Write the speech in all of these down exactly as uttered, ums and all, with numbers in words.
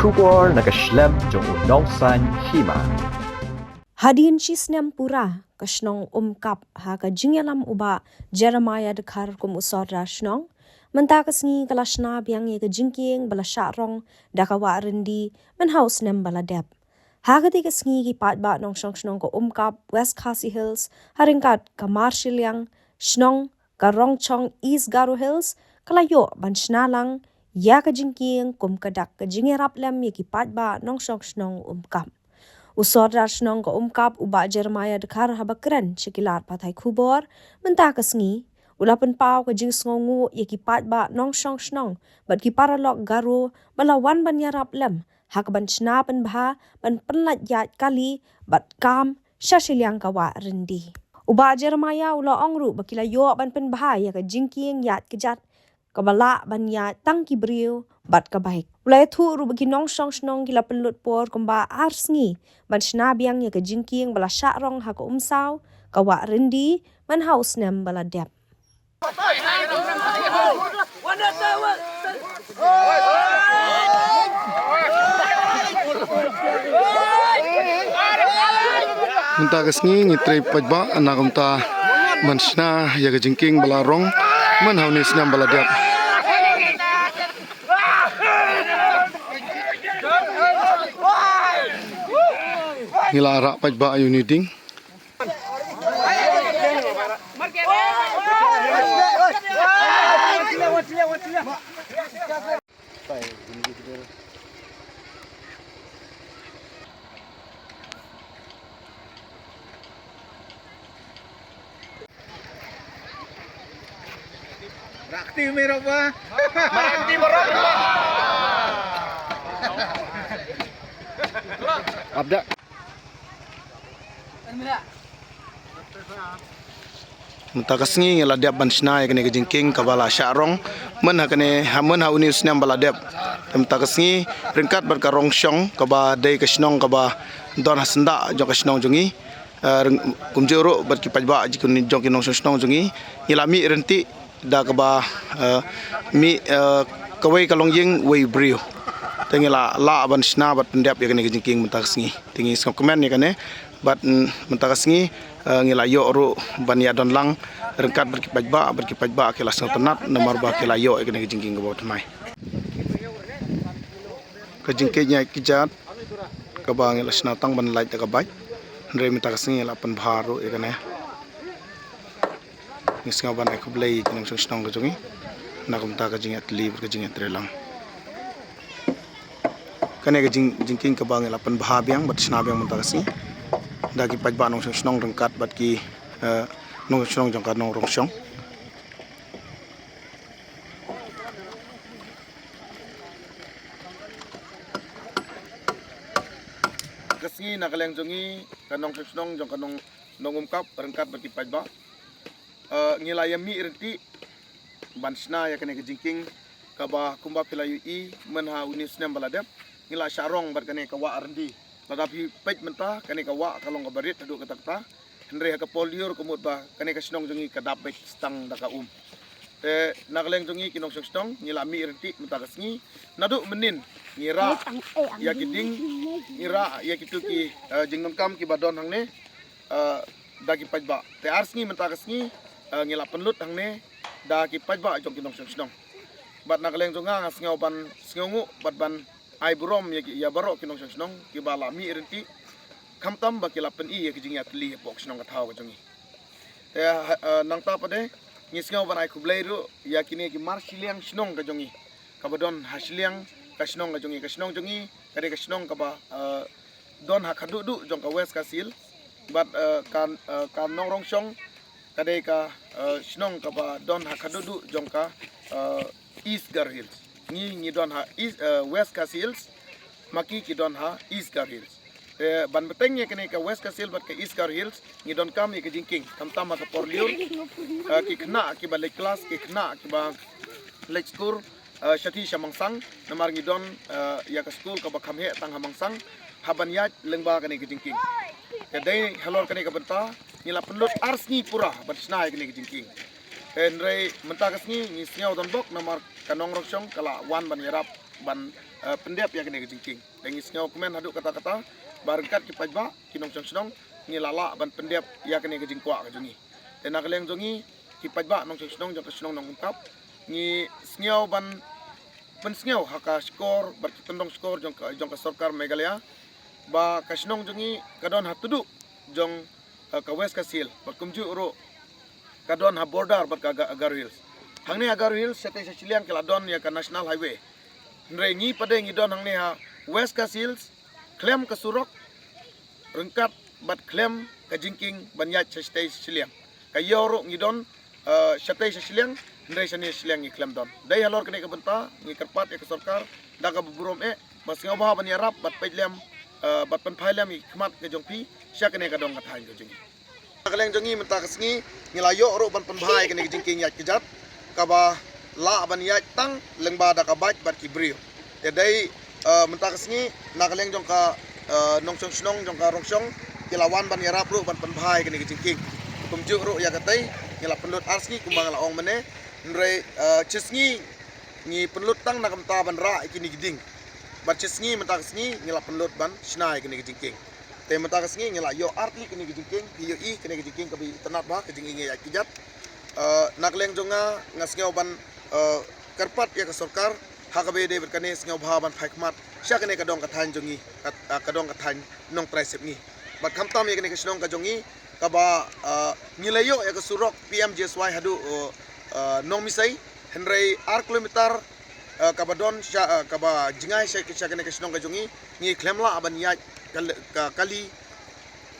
Khubor na ka shlem jong u Nongsaiñ Hima. Hadien shi snem pura ka shnong Umkap ha ka jingïalam u Bah Jeremiah Dkhar kum u Sordar Shnong, mynta ka sngi ka la shna biang ïa ka jingkieng ba la shah rong da ka Wah Ryndi mynha u snem ba la dep. Ha katei ka sngi ki paidbah nongshong shnong ka Umkap, West Khasi Hills, ha ryngkat ka Marshiliang Shnong ka Rongshong, East Garo Hills, ka la ïoh ban shna lang ïa ka jingkieng kum ka dak ka jingïarap lem ïa ki paidbah nongshong shnong Umkap. U Sordar Shnong ka Umkap, u Bah Jeremiah Dkhar, haba kren sha ki lad pathai khubor mynta ka sngi, u la pynpaw ka jingsngewnguh ïa ki paidbah nongshong shnong bad ki paralok Garo ba la wan ban ïarap lem ha ka ban shna pynbha, ban pynlait ïaid kali bad kam sha shiliang ka Wah Ryndi. U Bah Jeremiah u la ong ruh ba ki la ïoh ban pynbha ïa ka jingkieng ïaid kjat kaba lah ban ïaid tang ki briew bad ka bike. U la ïathuh ruh ba ki nongshong shnong ki la pynlut por kumba ar sngi ban shna biang ïa ka jingkieng ba la shah rong ha ka Umsaw ka Wah Ryndi mynha u snem ba la dep. Mynta ka sngi ngi trei paidbah na kumta ban shna ïa ka jingkieng ba la rong mynha une u snem ba la dep. Ngi la rah paidbah ïa une u ding. Rakti merok ba. Rakti merok. Abda. Mynta ka sngi ngi la dep ban shna ïa kane ka jingkieng kaba la shah rong mynha kane, ha mynha une u snem ba la dep. Mynta ka sngi ryngkat bad ka Rongshong kaba dei ka shnong kaba don ha syndah jong ka shnong jong ngi. Eh, ryng-, kumjuh ruh bad ki paidbah jong ki nongshong shnong jong ngi, ngi la mih ryntih da kaba, eh, mih, eh, kawei ka longïing wei briew. Te ngi la lah ban shna bad pyndep ïa kane ka jingkieng mynta ka sngi. Te ngi sngewkmen ïa kane bad, mm, mynta ka sngi, eh, ngi la ïoh ruh ban ïa don lang ryngkat bad ki paidbah, bad ki paidbah ki la sngewtynnat namar ba ki la ïoh ïa kane ka jingkieng kaba thymmai. Ka jingkieng ïaid kjat kaba ngi la shna tang ban lait da ka bike. Hynrei mynta ka sngi ngi la pynbha ruh ïa kane. Ngi sngew ban ai khublei ïa ki nongshong shnong ka jong ngi na kumta ka jingïatylli bad ka jingïatreilang. Kane ka jing, jingkieng kaba ngi la pynbha biang bad shna biang mynta ka sngi da ki paidbah nongshong shnong ryngkat bad ki, eh, nongshong shnong jong ka nong Rongshong. Ka sngi na ka liang jong ngi ka nongshong shnong jong ka nong, nong Umkap ryngkat bad ki paidbah, eh, ngi la ïa mih ryntih ban shna ïa kane ka jingkieng kaba kumba phi la ïohi mynha une u snem ba la dep. Ngi la shah rong bad kane ka Wah Ryndi. Lada phi peit mynta kane ka wah ka long kaba rit haduh katta katta. Hynrei ha ka por lyiur ka mut ba kane ka shnong jong ngi ka dap beit tang da ka um. Te na ka liang jong ngi ki nongshong shnong ngi la mih ryntih mynta ka sngi. Naduh mynnin ngi rah ïa ki ding, ngi rah ïa kitu ki, eh, jingdonkam kiba don hangne, eh, da ki paidbah. Te ar sngi mynta ka sngi, eh, ngi la pynlut hangne da ki paidbah jong ki nongshong shnong. Bad na ka liang jong nga nga sngew ban sngewnguh bad ban ai burom ïa ki, ïa baroh ki nongshong shnong kiba la mih ryntih, khamtam ba ki la pyni ïa ki jingïatylli hapoh ka shnong ka thaw ka jong ngi. Te, eh, nangta pat de ngi sngew ban ai khublei ruh ïa kine ki mar shiliang shnong ka jong ngi, kaba don ha shiliang ka shnong ka jong ngi. Ka shnong jong ngi ka dei ka shnong kaba, eh, don ha khadduh duh jong ka West Khasi Hills. Bad, eh, ka, eh, ka nong Rongshong ka dei ka, eh, shnong kaba don ha khadduh duh jong ka, eh, East Garo Hills. Ngi, ngi don ha East, eh, West Khasi Hills, ma ki ki don ha East Garo Hills. Eh, ban bteng ïa kane ka West Khasi Hills bad ka East Garo Hills ngi donkam ïa ka jingkieng, khamtam ha ka por lyiur, eh, ki khynnah kiba leit klas, ki khynnah kiba leit skul, eh, shathie sha Mangsang, namar ngi don, eh, ïa ka skul kaba kham heh tang ha Mangsang, hap ban ïaid lyngba kane ka jingkieng. Te dei halor kane ka bynta ngi la pynlut ar sngi pura ban shna ïa kane ka jingkieng. Te hynrei mynta ka sngi ngi sngew donbok namar ka nong Rongshong ka la wan ban ïarap ban, eh, pyndep ïa kane ka jingkieng. Te ngi sngewkmen haduh katta katta ba ryngkat ki paidbah, ki nongshong shnong, ngi la lah ban pyndep ïa kane ka jingkwah ka jong ngi. Te na ka liang jong ngi, ki paidbah nongshong shnong jong ka shnong Nongkyndap, ngi sngew ban pynsngew ha ka shkor bad ki tyndong shkor jong ka, jong ka sorkar Meghalaya ba ka shnong jong ngi ka don ha tuduk jong, eh, ka West Khasi Hills, bad kumjuh ruh ka don ha border bad ka Ga-, Garo Hills. Hangne ha Garo Hills, shatei sha shiliang ki la don ïa ka National Highway. Hynrei ngi pat de ngi don hangne ha West Khasi Hills, khlem ka surok ryngkat bad khlem ka jingkieng ban ïaid sha shatei sha shiliang. Ka ïew ruh ngi don, eh, shatei sha shiliang, hynrei shane shiliang ngi khlem don. Dei halor kane ka bynta, ngi kyrpad ïa ka sorkar da kaba burom eh, ba sngewbha ban ïarap bad peit lem, eh, bad pynphai lem ïa ki khmat ka jong phi sha kane ka dong ka thaiñ ka jong ngi. Na ka liang jong ngi mynta ka sngi, ngi la ïoh ruh ban pynbha ïa kane ka jingkieng ïaid kjat kaba lah ban ïaid tang lyngba da ka bike bad ki briew. Te dei, eh, mynta ka sngi, na ka liang jong ka, eh, nongshong shnong jong ka Rongshong, ki la wan ban ïarap ruh ban pynbha ïa kane ka jingkieng. Kumjuh ruh ïa katei, ngi la pynlut ar sngi kumba nga la ong mynne. Hynrei, eh, shi sngi ngi pynlut tang na ka bynta ban rah ïa kine ki dieng. Bad shi sngi mynta ka sngi ngi la pynlut ban shna ïa kine ki jingkieng. Te mynta ka sngi ngi la ïoh ar tylli kine ki jingkieng, phi ïohi kine ki jingkieng kaba itynnad bha, ka jingïaid kjat. Eh, na ka liang jong nga, nga sngew ban, eh, kyrpad ïa ka sorkar ha kaba ïadei bad kane, sngewbha ban phai khmat sha kane ka dong ka thaiñ jong ngi, ka, eh, ka dong ka thaiñ Nongtrai Sepngi. Bad khamtam ïa kane ka shnong ka jong ngi kaba, eh, ngi la ïoh ïa ka surok P M G S Y haduh, eh, eh, Nongmisai, hynrei ar kilometer, eh, kaba don sha, eh, kaba jngai sha, sha kane ka shnong ka jong ngi, ngi khlem lah ban ïaid ka, ka kali,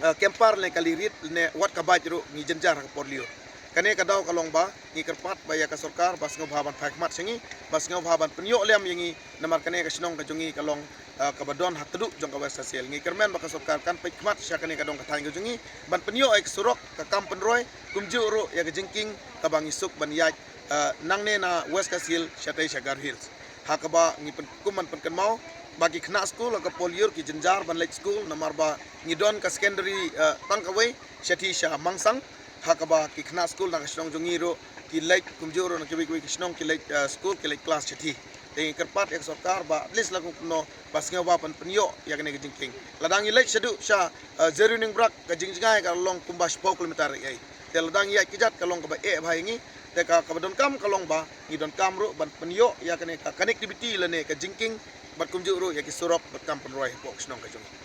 eh, kemper ne kali rit ne wat ka bike ruh ngi jynjar ha ka por lyiur. Kane ka daw ka long ba ngi kyrpad ba ïa ka sorkar ba sngewbha ban phai khmat sha ngi, ba sngewbha ban pynïoh lem ïa ngi, namar kane ka shnong ka jong ngi ka long, eh, kaba don ha tuduk jong ka West Khasi Hills. Ngi kyrmen ba ka sorkar kan peit khmat sha kane ka dong ka thaiñ ka jong ngi ban pynïoh ïa ka surok, ka kam pynroi, kumjuh ruh ïa ka jingkieng kaba ngi suk ban ïaid, eh, nangne na West Khasi Hills shatei sha Garo Hills. Ha kaba ngi pyn-, kum ban pynkynmaw ba ki khynnah skul ha ka por lyiur ki jynjar ban leit skul namar ba ngi don ka secondary, eh, tang kawei shathie sha Mangsang. Ha kaba ki khynnah skul na ka shnong jong ngi ruh ki leit, kumjuh ruh na kiwei kiwei ki shnong ki leit, eh, skul, ki leit klas shathie. Te ngi kyrpad ïa ka sorkar ba at least la kumno ba sngewbha ban pynïoh ïa kane ka jingkieng. Lada ngi leit shaduh sha, eh, Jaiñtia Rangbah ka jingjngai ka long kumba shiphew kilometer ïa. Te lada ngi ïaid kjat ka long kaba eh bha ïa ngi. Te ka, kaba donkam ka long ba ngi donkam ruh ban pynïoh ïa kane ka connectivity lane ka jingkieng bad kumjuh ruh ïa ki surok bad kam pynroi hapoh ka shnong ka jong ngi.